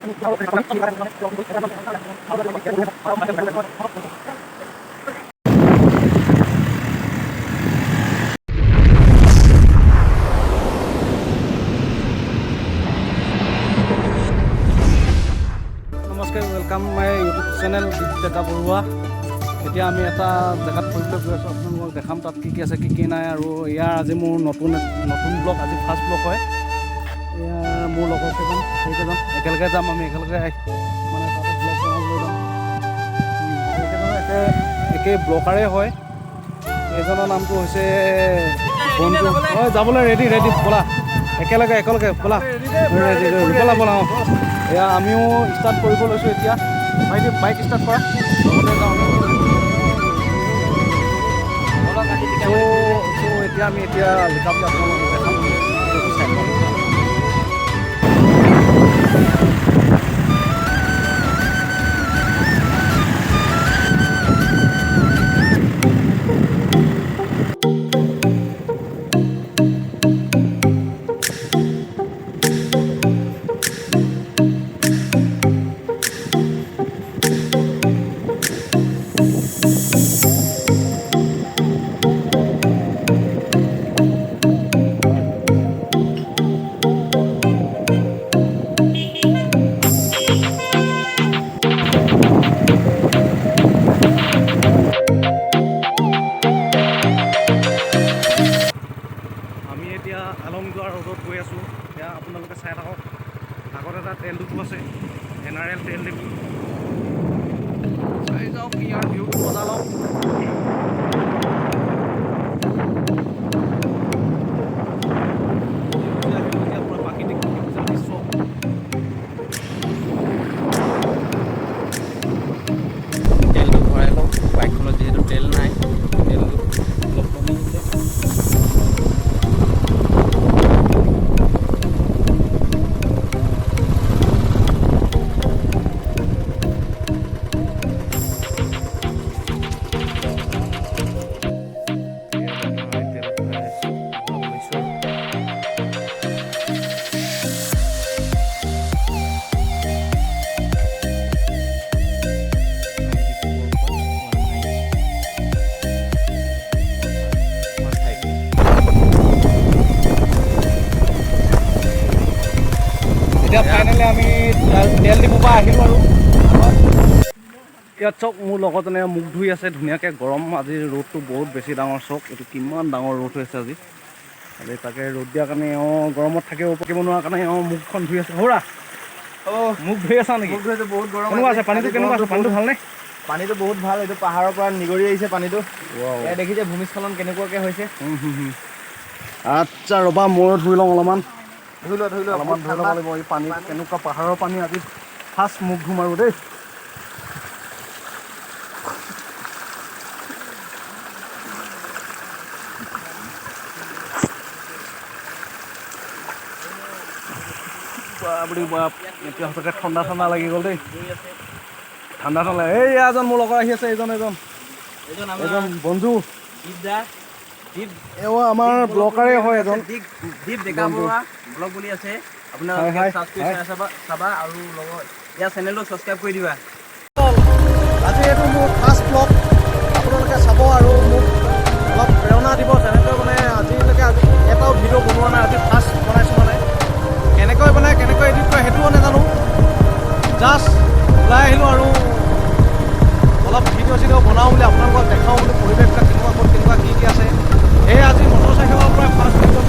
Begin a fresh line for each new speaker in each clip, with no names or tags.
নমস্কাৰ, welcome my YouTube channel দীপ ডেকা বৰুৱা। এতিয়া আমি এটা জেগাত ফুৰিবলৈ গৈ আছোঁ। আপোনালোকক দেখাম তাত কি কি আছে, কি কি নাই। আৰু ইয়াৰ আজি মোৰ নতুন নতুন ব্লগ, আজি ফাৰ্ষ্ট ব্লগ হয়। এয়া মোৰ লগৰ কেইজন, সেইকেইজন একেলগে যাম। আমি একেলগে মানে তাতে ব্লগ বনাবলৈ যাম। সেইকেইজন একে একে ব্লগাৰে হয়। এজনৰ নামটো হৈছে বন্ধু হয়। যাবলৈ ৰেডি ৰেডি, ব'লা একেলগে একেলগে ব'লা, ৰেডি, ব'লা ব'লা। অঁ, এয়া আমিও ষ্টাৰ্ট কৰিব লৈছোঁ এতিয়া। ভাইটি, বাইক ষ্টাৰ্ট কৰা, লগতে যাওঁ। চ' এতিয়া আমি এতিয়া লিকাবলি আপোনালোকক দেখাম, ভিডিঅ'টো চাই লওক। আমি এতিয়া আলংদুৱাৰ ৰ'ডত গৈ আছোঁ। এয়া আপোনালোকে চাই থাকক। আগত এটা তেল ডিপু আছে, এনআৰএল তেল ডিপু। চাই যাওক, ইয়াৰ ভিউটো মজা লওক। সেউজীয়া সেউজীয়া পুৰা প্ৰাকৃতিক সেউজীয়া দৃশ্য।
তেলটো ভৰাই লওঁ, বাইকখনত যিহেতু তেল নাই, তেলটো অলপ কমি আহিছে। তেল ভৰাই আছোঁ, ভৰাব লৈছোঁ আৰু। 94.19 15।
এতিয়া ফাইনেলি আমি তেল ডিপুৰ পৰা আহিলোঁ আৰু ইয়াত চাওক, মোৰ লগৰজনে মুখ ধুই আছে ধুনীয়াকৈ। গৰম আজি, ৰ'দটো বহুত বেছি ডাঙৰ। চাওক, এইটো কিমান ডাঙৰ ৰ'দ হৈছে আজি। আজি তাকে ৰ'দ দিয়াৰ কাৰণে এওঁ গৰমত থাকিব থাকিব নোৱাৰাৰ কাৰণে এওঁ মুখখন ধুই আছে। হৌৰা, মুখ ধুই আছা নেকি?
মুখ ধুইছো, বহুত গৰম।
কেনেকুৱা আছে পানীটো? কেনেকুৱা আছে পানীটো? ভালনে?
পানীটো বহুত ভাল। এইটো পাহাৰৰ পৰা নিগৰি আহিছে পানীটো। এয়া দেখিছে ভূমিস্খলন কেনেকুৱাকে হৈছে।
হুম, হুম, হুম। আচ্ছা, ৰ'বা, ময়ো ধুই লওঁ অলপমান।
ধুই লোৱা, ধুই লোৱা।
অলপমান ধুই ল'ব লাগিব। এই পানী কেনেকুৱা, পাহাৰৰ পানী। আজি ফাৰ্ষ্ট মুখ ধুম আৰু দেই। বাপৰে বাপ, এতিয়া সঁচাকৈ ঠাণ্ডা ঠাণ্ডা লাগি গ'ল দেই, ঠাণ্ডা ঠাণ্ডা। এই এজন মোৰ লগৰ আহি আছে, এইজন এইজন
এইজন
এজন বন্ধু।
দীপ দা, দীপ।
এওঁ আমাৰ ব্লগাৰে হয় এজন।
দীপ, দীপ ডেকা বৰুৱা ব্লগ বুলি আছে।
হয়,
আপোনালোকে
হয়,
চাৰ্চ কৰি
হয়।
চাই চাবা চাবা আৰু লগত ইয়াৰ চেনেলটো ছাবস্ক্ৰাইব কৰি দিবা।
আজি এইটো মোৰ ফাৰ্ষ্ট ব্লগ। আপোনালোকে চাব আৰু মোক অলপ প্ৰেৰণা দিব। যেনেকৈ মানে আজিলৈকে আজি এটাও ভিডিঅ' বনোৱা নাই, আজি ফাৰ্ষ্ট বনাইছোঁ। মানে কেনেকৈ বনাই, কেনেকৈ এডিট কৰে সেইটোও নাজানো। জাষ্ট ওলাই আহিলোঁ আৰু অলপ ভিডিঅ' চিডিঅ' বনাওঁ বুলি, আপোনালোকক দেখাওঁ বুলি, পৰিৱেশবিলাক কেনেকুৱা, ক'ত কেনেকুৱা কি কি আছে। সেয়ে আজি মটৰচাইকেলৰ পৰা ফাৰ্ষ্ট ভিডিঅ'টো।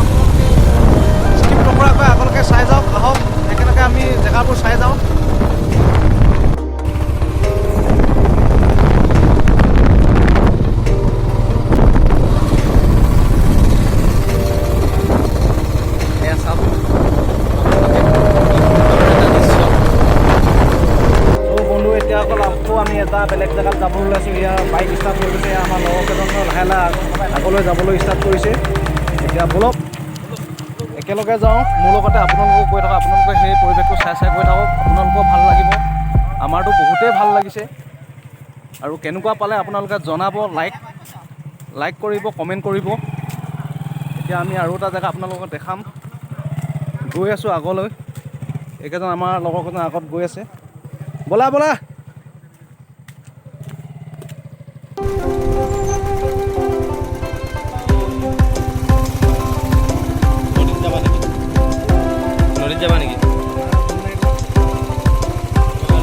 আপোনালোকে স্কিপ নকৰাকৈ আগলৈকে চাই যাওক। আহক, একেলগে আমি জেগাবোৰ চাই যাওঁ।
এয়া চাওক আপোনালোকে, কি সুন্দৰ এটা দৃশ্য।
ত' বন্ধু, এতিয়া অকল আকৌ আমি এটা বেলেগ জেগাত যাবলৈ ওলাইছোঁ। ইয়াৰ বাইক ষ্টাৰ্ট হৈ গৈছে। আমাৰ লগৰ কেইজনৰ লাহে লাহে আগলৈ যাবলৈ ষ্টাৰ্ট কৰিছে। এতিয়া ব'লক, একেলগে যাওঁ। মোৰ লগতে আপোনালোকো গৈ থাকক। আপোনালোকে সেই পৰিৱেশটো চাই চাই গৈ থাকক, আপোনালোকেও ভাল লাগিব। আমাৰতো বহুতেই ভাল লাগিছে। আৰু কেনেকুৱা পালে আপোনালোকে জনাব, লাইক লাইক কৰিব, কমেণ্ট কৰিব। এতিয়া আমি আৰু এটা জেগা আপোনালোকক দেখাম, গৈ আছোঁ আগলৈ। এইকেইজন আমাৰ লগৰকেইজন আগত গৈ আছে। ব'লা ব'লা।
নদীত যাবা নেকি? নদীত যাবা নেকি?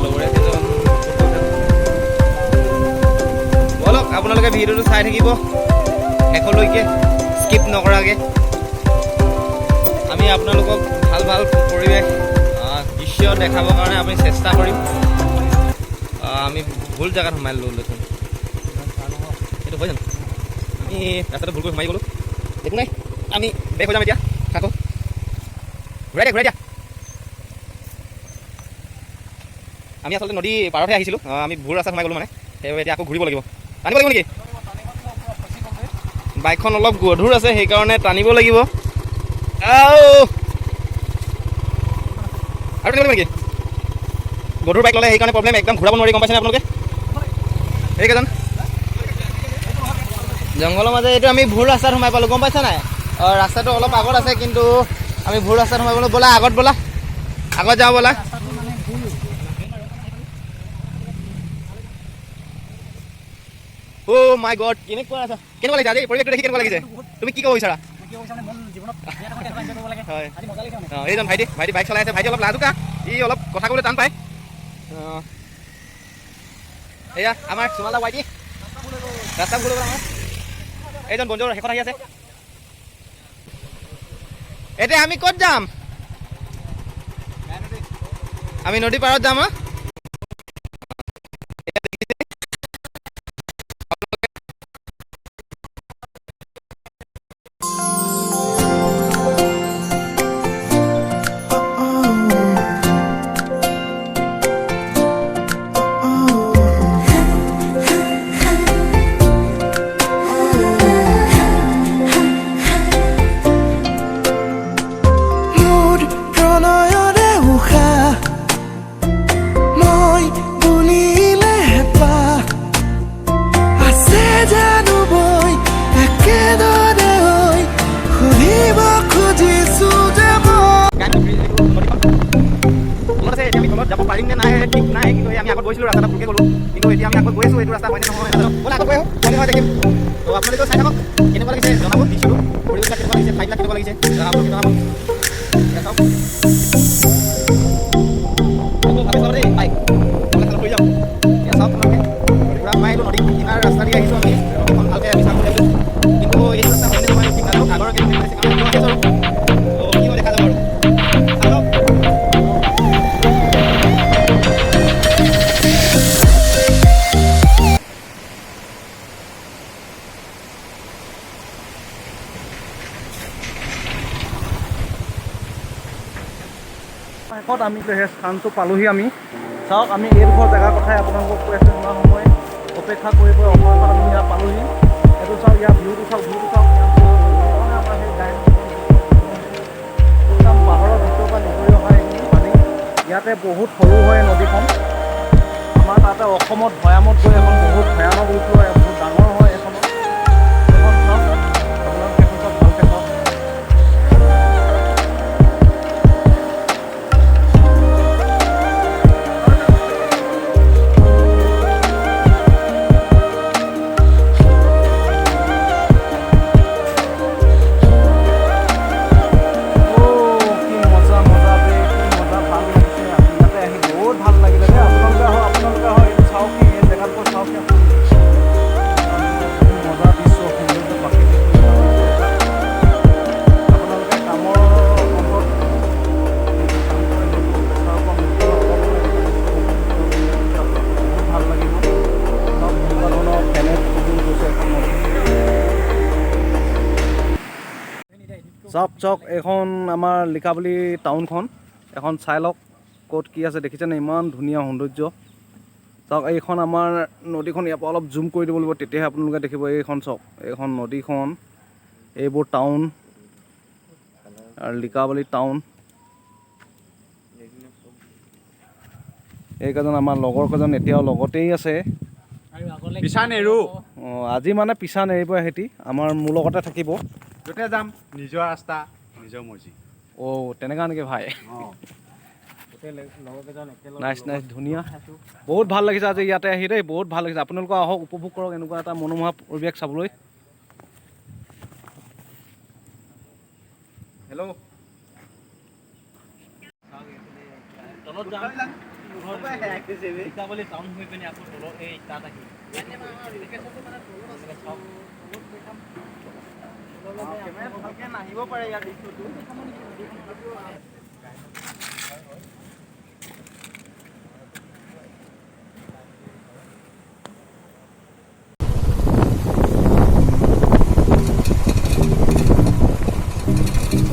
লগৰীয়া কেইজন। ব'লক, আপোনালোকে ভিডিঅ'টো চাই থাকিব শেষলৈকে, স্কিপ নকৰাকৈ। আমি আপোনালোকক ভাল ভাল পৰিৱেশ, দৃশ্য দেখাবৰ কাৰণে আমি চেষ্টা কৰিম। আমি ভুল জেগাত সোমাই ল'লোঁ দেখোন। এইটো হয় জানো? আমি ৰাস্তাটো ভুল কৰি সোমাই গ'লোঁ। একো নাই, আমি বেক হৈ যাম এতিয়া। থাকো, ঘূৰাই দিয়া, ঘূৰাই দিয়া। আমি আচলতে নদী পাৰতহে আহিছিলোঁ। আমি ভুল ৰাস্তাত সোমাই গ'লোঁ, মানে সেইবাবে এতিয়া আকৌ ঘূৰিব লাগিব। টানিব লাগিব নেকি? বাইকখন অলপ গধুৰ আছে, সেইকাৰণে টানিব লাগিব। আও! আৰু টানিব লাগিব নেকি? গধুৰ বাইক ল'লে সেইকাৰণে প্ৰব্লেম, একদম ঘূৰাব নোৱাৰি, গম পাইছেনে আপোনালোকে? এইকেইজন জংঘলৰ মাজে, এইটো আমি ভুল ৰাস্তাত সোমাই পালোঁ, গম পাইছা নাই? ৰাস্তাটো অলপ আগত আছে, কিন্তু আমি ভুল ৰাস্তাত সোমাই গ'লোঁ। ব'লা আগত, ব'লা আগত যাওঁ, ব'লা। অ' মাই গড, কেনেকুৱা আছা? কেনেকুৱা লাগিছে আজি পৰিৱেশটো দেখি? কেনেকুৱা লাগিছে? তুমি কি ক'ব বিচাৰা? হয়, অঁ, এইজন ভাইটি, ভাইটি বাইক চলাই আছে। ভাইটি অলপ লাজুকা, ই অলপ কথা ক'বলৈ টান পায়। অঁ, এয়া আমাৰ চুমালদা ৱাইটি। ৰাস্তা ভুল হৈ গ'ল আমাৰ। এইজন বন্ধুৰ শেষত আহি আছে। এতিয়া আমি ক'ত যাম? আমি নদী পাৰত যাম। হা,
মোৰ প্ৰণয়ৰে উশাহ, মই বুলিলে হেঁপাহ আছে জানো বৈ একেদৰে হৈ সুধিব খুজিছো যে মই।
তলত আছে। এতিয়া আমি তলত যাব পাৰিম নে নাই ঠিক নাই, কিন্তু এই আমি আগত গৈছিলোঁ, ৰাস্তাটা ভুলকৈ গ'লোঁ। কিন্তু এতিয়া আমি আগত গৈ আছোঁ, এইটো ৰাস্তা হয়নে নহয় নাজানো। ব'লা আগত গৈ আহোঁ, হয় নহয় দেখিম। তো আপোনালোকেও চাই থাকক, কেনেকুৱা লাগিছে জনাব। দৃশ্যটো, পৰিৱেশবিলাক কেনেকুৱা লাগিছে, ঠাইবিলাক কেনেকুৱা লাগিছে আপোনালোকে জনাব। এতিয়া চাওক, আকৌ ভাবি চাব দেই, বাইক নহ'লে খালত পৰি যাম। এতিয়া চাওক আপোনালোকে, পূৰা সোমাই আহিলোঁ। নদী কিনাৰ ৰাস্তা দি আহিছোঁ আমি। নদীখন ভালকৈ আমি চাম বুলি ভাবিছোঁ, কিন্তু এইটো ৰাস্তা হয়নে নহয় ঠিক নাজানো। আগৰ কেনেকৈ আছে, কাৰণ আহিছোঁ আৰু তো কি হয় দেখা যাব আৰু চাই লওক।
শেষত আমি সেই স্থানটো পালোহি আমি। চাওক, আমি এইডোখৰ জেগাৰ কথাই আপোনালোকক কৈ আছোঁ। ইমান সময় অপেক্ষা কৰি কৰি অৱশেষত আমি ইয়াত পালোহি। এইটো চাওক, ইয়াৰ ভিউটো চাওক, ভিউটো চাওক। এইখনে আমাৰ সেই গায়ন, একদম পাহাৰৰ ভিতৰৰ পৰা নিগৰি অহা এইখিনি পানী। ইয়াতে বহুত সৰু হয় নদীখন। আমাৰ তাতে অসমত ভৈয়ামত গৈ এখন বহুত ভয়ানক ৰূপ লয়, বহুত ডাঙৰ হয় এইখনত। এইখন চাওক আপোনালোকে, সেইখন চাওক, ভালকৈ চাওক। অ' কি মজা, মজা বে, কি মজা, ভাল লাগিছে। ইয়াতে আহি বহুত ভাল লাগিলে দেই। আপোনালোকে আহক, আপোনালোকে আহক, এইটো চাওক, এই জেগাটোৰ চাওক আপুনি। কি মজা দৃশ্য, সৌন্দৰ্য, প্ৰাকৃতিক দৃশ্য এইবিলাক। আপোনালোকে কামৰ অন্তত যিটো কাম কৰে সেইটো প্ৰেছাৰৰ পৰা মুক্ত অলপ আপোনালোকৰ বহুত ভাল লাগিব। চাওক, কেনেকুৱা ধৰণৰ ফেনে ফুলি গৈছে এখন নদী। চাওক চাওক, এইখন আমাৰ লিকাবালি টাউনখন। এখন চাই লওক, ক'ত কি আছে দেখিছেনে? ইমান ধুনীয়া সৌন্দৰ্য। চাওক, এইখন আমাৰ নদীখন। ইয়াৰ পৰা অলপ জুম কৰি দিব লাগিব, তেতিয়াহে আপোনালোকে দেখিব। এইখন চাওক, এইখন নদীখন, এইবোৰ টাউন আৰু লিকাবালি টাউন। এইকেইজন আমাৰ লগৰ কেইজন এতিয়াও লগতেই আছে।
পিছা নেৰো।
অঁ, আজি মানে পিছা নেৰিব সিহঁতি, আমাৰ মোৰ লগতে থাকিব।
য'তে যাম, নিজৰ ৰাস্তা, নিজৰ মৰ্জি।
অ' তেনেকুৱা নেকি ভাই?
অঁ। গোটেই লগৰকেইজন একেলগে
নাইচ নাইচ, ধুনীয়া, বহুত ভাল লাগিছে আজি ইয়াতে আহি দেই, বহুত ভাল লাগিছে। আপোনালোকে আহক, উপভোগ কৰক এনেকুৱা এটা মনোমোহা পৰিৱেশ চাবলৈ।
হেল্ল'।
তলত যাম, সীতাবলী টাউন হৈ পিনে আকৌ তলত এই তাত আহিম। চাওক।
ভালকে নাহিব পাৰে ইয়াৰ দৃশ্যটো।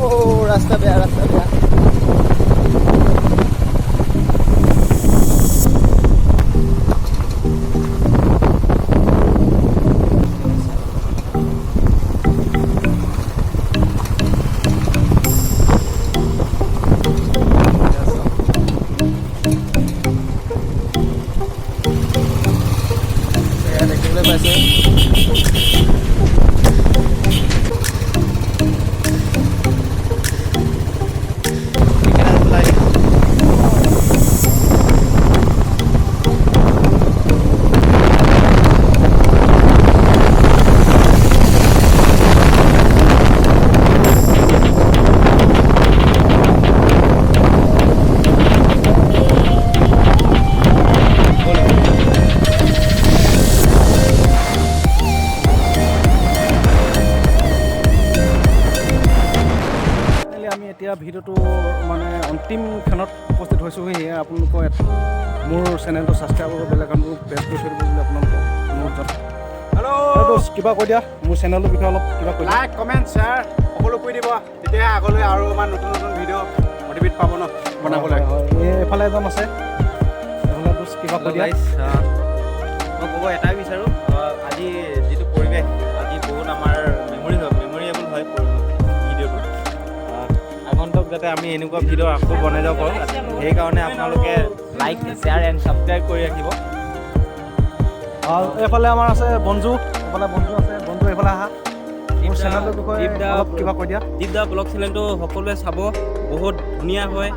অ' ৰাস্তা বেয়া, ৰাস্তা বেয়া। এয়া দেখিবলৈ পাইছে।
ফাইনেলি আমি এতিয়া ভিডিঅ'টো মানে অন্তিম ক্ষণত উপস্থিত হৈছোঁহি। সেয়ে আপোনালোকৰ মোৰ চেনেলটো ছাবস্ক্ৰাইব কৰিব, বেল আইকনটো প্ৰেছ কৰি থৈ দিব বুলি আপোনালোকক অনুৰোধ জনাওঁ।
হেল্ল'।
দোস্ত, কিবা কৈ দিয়া, মোৰ চেনেলটোৰ বিষয়ে অলপ কিবা কৈ দিয়া।
লাইক, কমেণ্ট, শ্বেয়াৰ সকলো কৰি দিব, তেতিয়া আগলৈ আৰু আমাৰ নতুন নতুন ভিডিঅ' মটিভেট পাব ন বনাবলৈ।
হয়, হয়। এই এইফালে এজন আছে, এইফালে দোস্ত, কিবা কৈ দিয়া।
গাইছ, মই ক'ব এটাই বিচাৰোঁ, আজি যিটো পৰিৱেশ, আজি বহুত আমাৰ মেমৰি হয়, মেমৰিয়েবল হয় ভিডিঅ'টো। আগন্তুক যাতে আমি এনেকুৱা ভিডিঅ' আকৌ বনাই যাব পাৰোঁ, সেইকাৰণে আপোনালোকে লাইক, শ্বেয়াৰ এণ্ড ছাবস্ক্ৰাইব কৰি ৰাখিব।
আৰু এইফালে আমাৰ আছে বঞ্জু, এইফালে বঞ্জু আছে। বঞ্জু, এইফালে আহা, মোৰ চেনেলটোৰ বিষয়ে
দীপ দা।
অলপ কিবা কৈ দিয়া।
দীপ দা ব্লগ চেনেলটো সকলোৱে চাব, বহুত ধুনীয়া হয়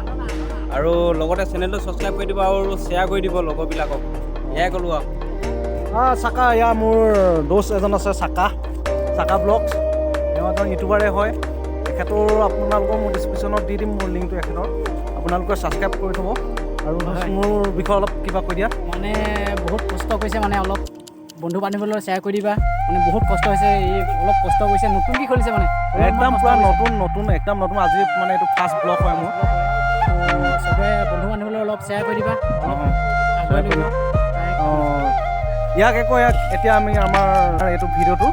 আৰু লগতে চেনেলটো ছাবস্ক্ৰাইব কৰি দিব আৰু শ্বেয়াৰ কৰি দিব লগৰবিলাকক। এয়াই ক'লোঁ আৰু।
চাকা, ইয়াৰ মোৰ দোস্ত এজন আছে চাকা, চাকা ব্লগছ। তেওঁ এজন ইউটিউবাৰে হয়। তেখেতৰ আপোনালোকৰ মোৰ ডিছক্ৰিপশ্যনত দি দিম মোৰ লিংকটো এখেতৰ, আপোনালোকে ছাবস্ক্ৰাইব কৰি থ'ব। আৰু দোস্ত, মোৰ বিষয়ে অলপ কিবা কৈ দিয়া।
মানে বহুত কষ্ট কৰিছে, মানে অলপ বন্ধু বান্ধৱীলৈ শ্বেয়াৰ কৰি দিবা। মানে বহুত কষ্ট হৈছে, এই অলপ কষ্ট কৰিছে, নতুনকৈ খুলিছে মানে অলপমান
একদম
কষ্ট
পূৰা
কৰিছে।
নতুন নতুন, একদম নতুন। আজি মানে এইটো ফাৰ্ষ্ট ব্লগ হয় মোৰ।
তো চবে বন্ধু বান্ধৱীলৈ অলপ শ্বেয়াৰ কৰি দিবা, অলপ আগুৱাই
কৰি
নিব।
অঁ, ইয়াকে কয় ইয়াক এতিয়া আমি আমাৰ এইটো ভিডিঅ'টো